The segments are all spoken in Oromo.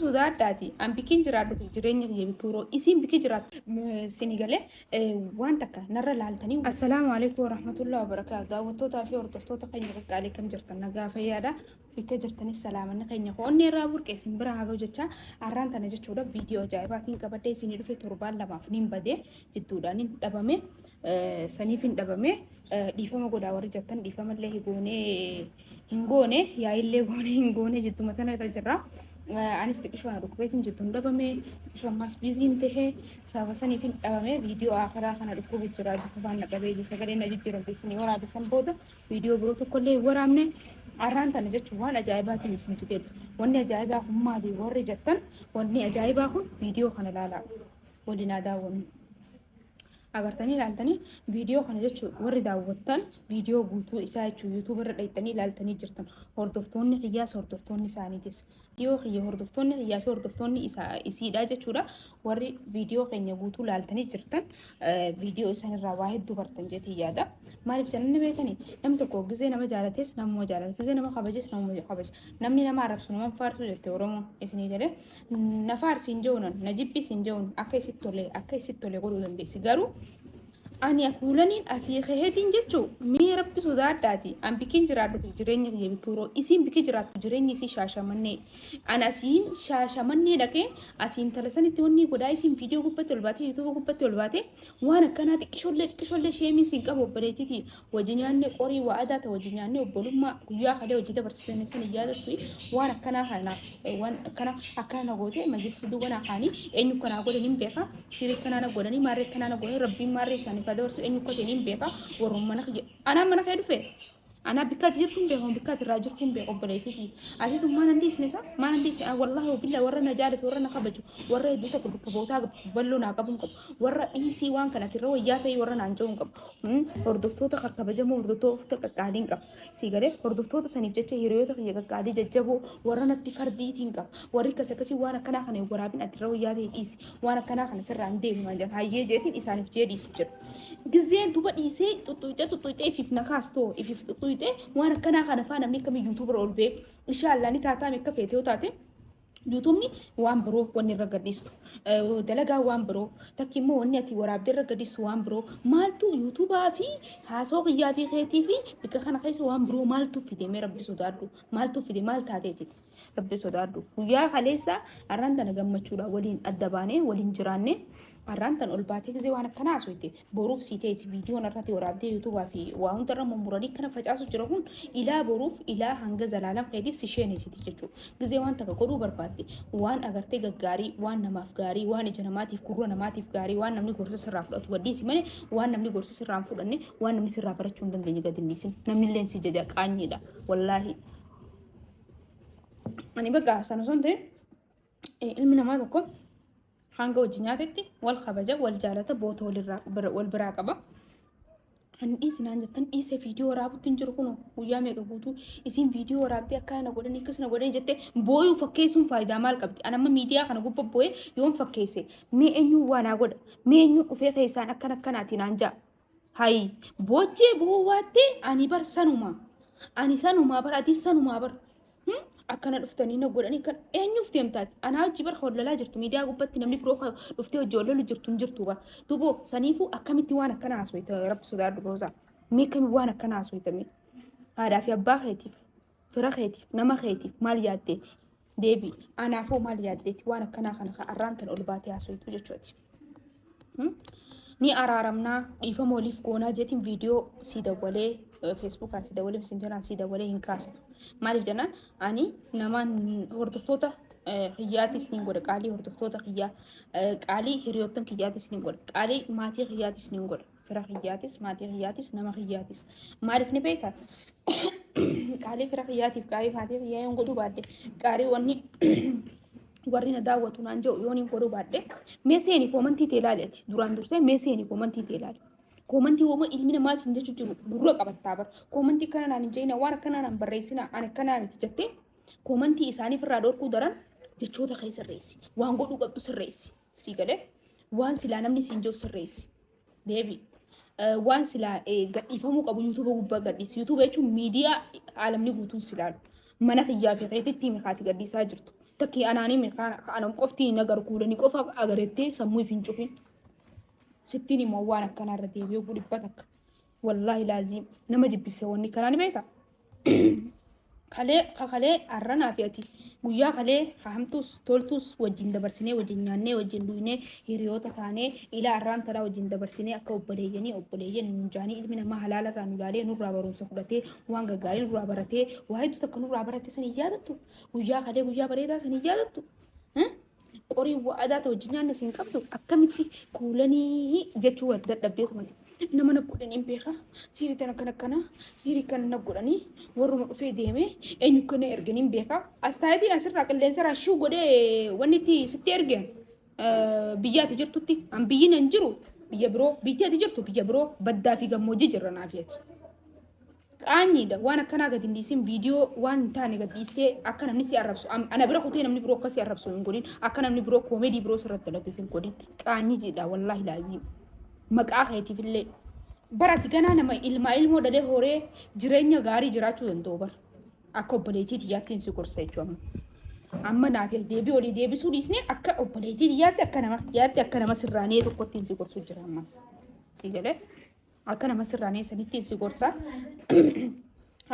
sodaadhaati. An bikin jiraadhu jireenya kiyya bikki biroo isiin bikki jiraattu sini galee waan takka narra laaltanii. Assalaamu alaikum warahmatullahi wabarakaatu. Daawwattootaa fi hordoftoota keenya qaqqaalii kam jirtan nagaa fayyaadha. Bikka jirtanis salaamanni keenya onnee irraa burqe isin bira haa ga'u jecha har'aan tana jechuudha viidiyoo ajaa'ibaatiin qabadhee isinii dhufe torbaan lamaaf niin badee jidduudhaan hin dhabame saniif hin dhabame dhiifama godhaa warri jettan dhiifamallee hin goonee hin goone yaa'illee goone hin goone jidduma tana irra jirra. Anis xiqishoo na dhukkubeetiin jidduun dhabame xiqishoo ammaas biiziin tahe sababa saniif hin dhabame viidiyoo akiraa kana dhukkubu jira dhukkubaan na qabee sagalee na jijjiiramte isinii waraabe san booda viidiyoo biroo tokkollee hin waraabne arraan tana jechuun waan ajaa'ibaatiin isin fidee dhufe. Wanni ajaa'ibaa kun maali warri jettan wanni ajaa'ibaa kun viidiyoo kana ilaalaa waliin haa daawwannu. Agartanii ilaaltanii viidiyoo kana jechuun warri daawwattan viidiyoo guutuu isaa jechuun yuutuuba irra dhayxanii ilaaltanii jirtan hordoftoonni kiyyaas hordoftoonni isaaniitis. Viidiyoo kiyya hordoftoonni kiyyaa fi hordoftoonni isaa isiidha jechuudha. Warri viidiyoo keenya guutuu ilaaltanii jirtan viidiyoo isaan irraa waa hedduu bartan jeetii yaada. Maaliif jennaan beekanii namni tokko gizee nama jaalates namuma jaalata gizee nama kabajes namuma kabaja. Namni nama arrabsu nama faarsu jette Oromoon isinii galee na faarsi hin jehuun na jibbis hin jehuun akka isitti tole akka isitti tole godhuu dandeessi garuu ani kuulaniin asii kaheetiin jechuu mee rabbi sodaadhaati an bikin jiraadhu jireenya kiyya bikki biroo isiin bikki jiraattu jireenyi isii shaashamannee an asiin shaashamannee dhaqee asiin tala sanitti wanni godhaa isiin viidiyoo gubbatti ol baatee yuutuuba gubbatti ol baatee waan akkanaa xiqqishollee xiqqishollee sheemiin siin qabu obboleettiiti Wajji nyaanne qorii wa'adaa ta wajji nyaanne obbolummaa guyyaa kalee wajji dabarsisan san hin yaadattu waan akkanaa kanaaf waan akkana akkana na goote majlisi duuba naa kaanii eenyu akkanaa godhan hin beeka shirii akkanaa na godhanii maarree akkanaa na godhanii rabbiin maarree isaaniif haa dabarsu eenyu akka ta'e hin beeka warruma mana kiyya anaa mana kee dhufe anaa bikka ati jirtu hin beeku bikka ati irraa jirtu hin beeku obboleettii asitu maan hin dhiisne isa maan hin dhiisne wallaahi billaa warra na jaalatu warra na kabaju warra hedduu tokko bakka bootaa bal'oo naa qabu hin qabu warra dhiisii waan kana irra wayyaa ta'e warra naan jiru hin qabu. Hordoftoota kakkabajamoo hordoftoota qaqqaaliin qaba. Sii galee hordoftoota saniif jecha hiriyoota kiyya qaqqaalii jajjaboo warra natti fardiitiin qaba. Warri akkas akkasii waan akkanaa kana hin waraabin ati irra wayyaa ta'e dhiisi. Waan akkanaa kana sirraa hin deemu naan jedhan. Hayyee jeetiin isaaniif jee dhiisu jira. Gizeen duba dhiisee xuxxuuxee xuxxuuxee ifiif na kaastoo ifiif xuxxuuxee waan akkanaa kana faa namni akkamii yuutuubara ol ba'ee inshaallah ni taataame akka feete yoo taate Yuutuubni waan biroo wanni irra gadhiistu dalagaa waan biroo takki immoo wanni ati waraabdee irra gadhiistu waan biroo maaltu yuutuubaa fi haasoo kiyyaa fi keetii fi bikka kana keessa waan biroo maaltu fide mee rabbi sodaadhu maaltu fide maal taateeti rabbi sodaadhu guyyaa kaleessa arraan tana gammachuudha waliin adda baanee waliin jiraanne arraan tan ol baatee gisee waan akkanaa haasofte boruuf sii teessi viidiyoon irratti waraabdee yuutuubaa fi waa hunda irra mummuranii kana facaasu jira kun ilaa boruuf ilaa hanga zalaalam keetiif si sheenessiti jechuudha. Gizee waan takka godhuu barbaadde waan agartee gaggaarii waan namaaf gaarii waan ija namaatiif gurra namaatiif gaarii waan namni gorsa sirraa fudhatu gadhiisi malee waan namni gorsa sirraa hin fudhanne waan namni sirraa barachuu hin dandeenye gadi hin dhiisin. Namni illee si jaja qaanyiidha wallaahi. Ani bakka sana osoo hin ta'in ilmi namaa tokko hanga hojii nyaatetti wal kabaja wal jaalata boota walirraa wal biraa qaba. Ani dhiisi naan jettan dhiisee viidiyoo waraabutti hin jiru kun guyyaa meeqa guutuu isiin viidiyoo waraabdee akkana na godhanii akkas na godhanii jettee booyuu fakkeessuun faayidaa maal qabdi? Ani amma miidiyaa kana gubba booyee yoon fakkeesse mee eenyuun waa naa godha? Mee eenyuun dhufee keessaan akkana akkanaati naan ja'a? Hayi boochee boo'uu baattee ani bar sanuma ani sanumaa bar atis sanumaa bar akkana dhuftanii na godhanii kan eenyuuf deemtaati anaa hojii bar hollalaa jirtu miidiyaa gubbatti namni biroo dhuftee hojii hollalu jirtu hin jirtu bar duboo saniifuu akkamitti waan akkana haasofta rabbi sodaadhu roozaa mee akkami waan akkana haasofta mee haadhaa fi abbaa keetiif fira keetiif nama keetiif maal yaaddeeti deebi anaafoo maal yaaddeeti waan akkanaa kana ka arraan tan ol baatee haasoftu jechuuti. Ni araaramnaa dhiifama waliif goonaa jeetiin viidiyoo sii dawwalee feesbuukaan sii dawwalee messengeraan sii dawwalee hin kaastu. Maaliif jennaan ani namaan hordoftoota kiyyaatis ni godha qaalii hordoftoota kiyyaa qaalii hiriyoottan kiyyaatis ni godha qaalii maatii kiyyaatis ni godha. Fira kiyyaatis, maatii kiyyaatis, nama kiyyaatis. Maaliif ni beektaa? Qaalii fira kiyyaatiif qaalii maatii kiyyaa yoon godhuu baadhe qaalii wanni warri na daawwatu naan jedhu yoon hin godhuu baadhe mee seeni koomantii tee ilaali ati duraan dursee mee seeni koomantii tee ilaali. Koomantii hooma ilmi namaa siin jechuu jiru gurra qabattaa bara. Koomantii kana naan hin jedhina waan akkanaa naan barreessina ani akkanaa miti jettee koomantii isaaniif irraa dhorkuu daran jechoota kee sirreessi. Waan godhuu qabdu sirreessi. Sii galee waan silaa namni siin jiru sirreessi. Deebi. Waan silaa gadhiifamuu qabu yuutuuba gubbaa gadhiisi. Yuutuuba jechuun miidiyaa aalamni guutuun si ilaalu. Mana kiyyaa fi keetitti mikaati gadhiisaa jirtu. Takki anaanii mi anam qofti hin agaru kuulanii qofa agarettee sammuu if hin cufin. Sittiin immoo waan akkanaa irra deebi'ee oguu dhibba takka. Wallaahi laaziim nama jibbise wanni kanaa ni beekta. Kalee kakalee arranaa fi ati guyyaa kalee hamtuus toltuus wajjin dabarsinee wajjin nyaannee wajjin duynee hiriyoota taanee ilaa arraan tanaa wajjin dabarsinee akka obboleeyyanii obboleeyyan nu jaanii ilmi namaa halaala irraa nu laalee nurraa barumsa fudhatee waan gaggaarii nurraa baratee waa hedduu takka nurraa barate san hin yaadattu guyyaa kalee guyyaa bareedaa san hin yaadattu. Qorii wa'adaa ta'u wajjin nyaanne siin qabdu akkamitti kuulanii jechuu wal dadhabdee tumati. Nama na godhanii hin beeka. Siirii tan akkana akkana siirii kana na godhanii warruma dhufee deemee eenyu kana erganii hin beeka. As taayitiin asirraa qilleensarraa shuu godhee wanni itti sitti erge biyya ati jirtutti an biyyi nan jiru biyya biroo biyyi ati jirtu biyya biroo baddaa fi gammoojjii jirra naaf ati. Qaanyiidha waan akkanaa gad hin dhiisin viidiyoo waan hin taane gad dhiistee akka namni si arrabsu ana bira kutee namni biroo akka si arrabsu hin godhin akka namni biroo koomedii biroo sirratti dalaguuf hin godhin qaanyii jedha wallaahi laaziim maqaa keetiif illee barati ganaa nama ilmaa ilmoo dhalee horee jireenya gaarii jiraachuu danda'u bar akka obboleettii tiyyaattiin si gorsa jechuudha amma. Amma naaf deebii olii deebisuu dhiisnee akka obboleettii tiyyaatti akka nama tiyyaatti akka nama sirraanee tokkottiin si gorsuu jira ammas. Si galee. Akka nama sirraanee sanittiin si gorsa.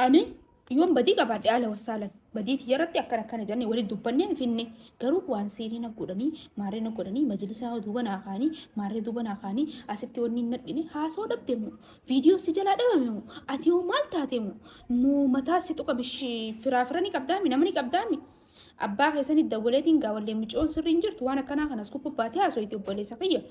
Ani yoon badii qabaadhe haala wassaalan badii tiyya irratti akkana akkana jennee walitti dubbannee finne garuu waan siirii na godhanii maarree na godhanii majlisaa duuba naa kaanii maarree duuba naa kaanii asitti wanni hin nadhine haasoo dhabde moo viidiyoo si jalaa dhabame moo ati hoo maal taate moo moo mataa si tuqame firaa fira ni qabdaami nama ni qabdaami Abbaa keessanitti dawwaleetiin gaa wallee micoon sirrii hin jirtu waan akkanaa kanas kubba baatee haasoyti obboleessa kiyya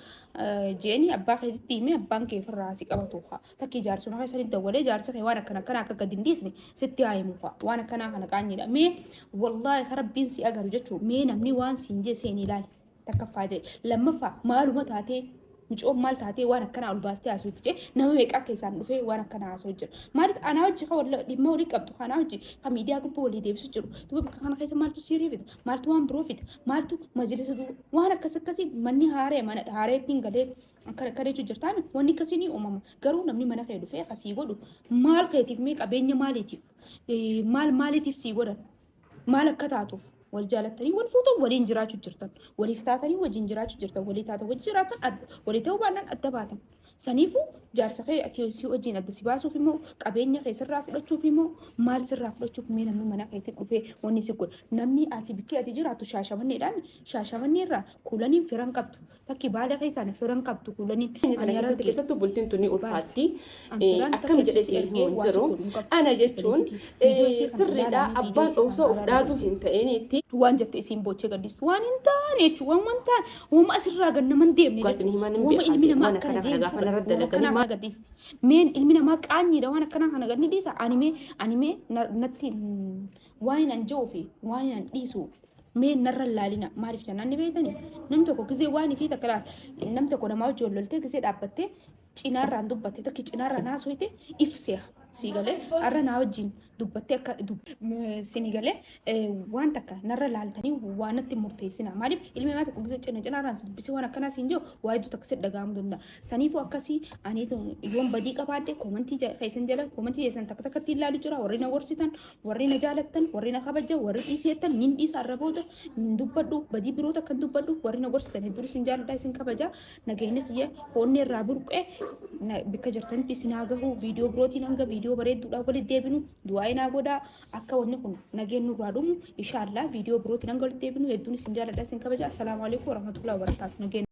jeeni abbaa keetitti himee abbaan kee ofirraa si qabatu haa takkii jaarsuma keessanitti dawwalee jaarsa kee waan akkana akkana akka gadi hin dhiisne sitti haa himu haa waan akkanaa kana qaanyiidha mee wallaahi ka rabbiin si agaru jechuu mee namni waan siin jee seenii ilaali takkaffaa jee lammaffaa maaluma taatee micoon maal taatee waan akkanaa ol baastee haasofti jee nama meeqaa keessaan dhufee waan akkanaa haasa'u jira. Maaliif anaa hojii kan wal dhimma walii qabdu kanaa hojii kan miidiyaa gubbaa walii deebisu jiru. Duuba bakka kana keessa maaltu siirii fida maaltu waan biroo fida maaltu majlisa duuba waan akkas akkasii manni haaree mana haaree ittiin galee akkana akkana jechuu jirtaami wanni akkasii ni uumama. Garuu namni mana kee dhufee akkasii godhu maal keetiif mee qabeenya maaliitiif maal maaliitiif sii godhan maal akka taatuuf wal jaalattanii wal fuutan waliin jiraachuu jirtan waliif taatanii wajjin jiraachuu jirtan walii taatan wajjin jiraatan walii ta'uu baannaan adda baatan saniifuu jaarsa kee ati si wajjin adda si baasuuf immoo qabeenya kee sirraa fudhachuuf immoo maal sirraa fudhachuuf mee namni mana keetti dhufee wanni si godha namni ati bikkee ati jiraattu shaashamanneedhaan shaashamannee irraa kuulaniin firan qabdu Takki baala keessaan firan qabdu kuulaniin. Kana Ani keessatti harargee. keessattuu bultiin tun ni ulfaatti. An firaan Akkam takka jedhee achi si siin ergee himu hin waa si jiru. godhu hin qabu. Ana jechuun Obboleettii viidiyoo isii kana sirriidha ilaalaa viidiyoo abbaan isii kana osoo of ilaalaa dhaaduu hin ta'iniitti. waan jette isiin boochee gaddistu waan hin taane jechuun waan waan taane uuma asirraa gad nama hin deemne Dhugaa isin himan hin jechuudha. Uuma beekaa ilmi namaa waan akkana akkana jee kana hin gaafa fudhatu. narra Uuma dalaganii akkanaa kana gaddiisti. Meen ilmi namaa qaanyiidha waan akkanaa kana gad ni dhiisa. Animee animee natti waan hin anja'uu fi waan hin dhiisu mee narra hin laalina maaliif jennaan ni beektani namni tokko gizee waan ifii takka laal namni tokko namaa wajjin wal loltee gizee dhaabbattee cinaarraan dubbatte takki cinaarraan haasoyte if seha sii galee har'a naa wajjin dubbattee akka sini galee waan takka narra laaltanii waan natti murteessina maaliif ilmi namaa tokko gizee cina cinaarraan si dubbisee waan akkanaa siin jiru waa hedduu takka si dhaga'amuu danda'a saniifuu akkasii ani yoon badii qabaadhe koomantii keessan jala koomantii keessan takka takkatti ilaalu jira warri na gorsitan Warri na jaalattan, warri na kabajan, warri dhiisi jettan nin dhiisa arra booda hin dubbadhu, badii biroo takka hin dubbadhu, warri na gorsitan hedduun isin jaaladha isin kabaja, nageenyi kiyya onnee irraa burqe bikka jirtanitti isin haa gahu, viidiyoo birootiin hanga viidiyoo bareedduudhaan walitti deebinu du'aa naa godhaa, akka wanni kun nageen nurraa dhumu inshaallah viidiyoo birootiin hanga walitti deebinu hedduun isin jaaladha isin kabaja. Assalaamu alaikum warahmatullahi wabarakatuh. Nageen.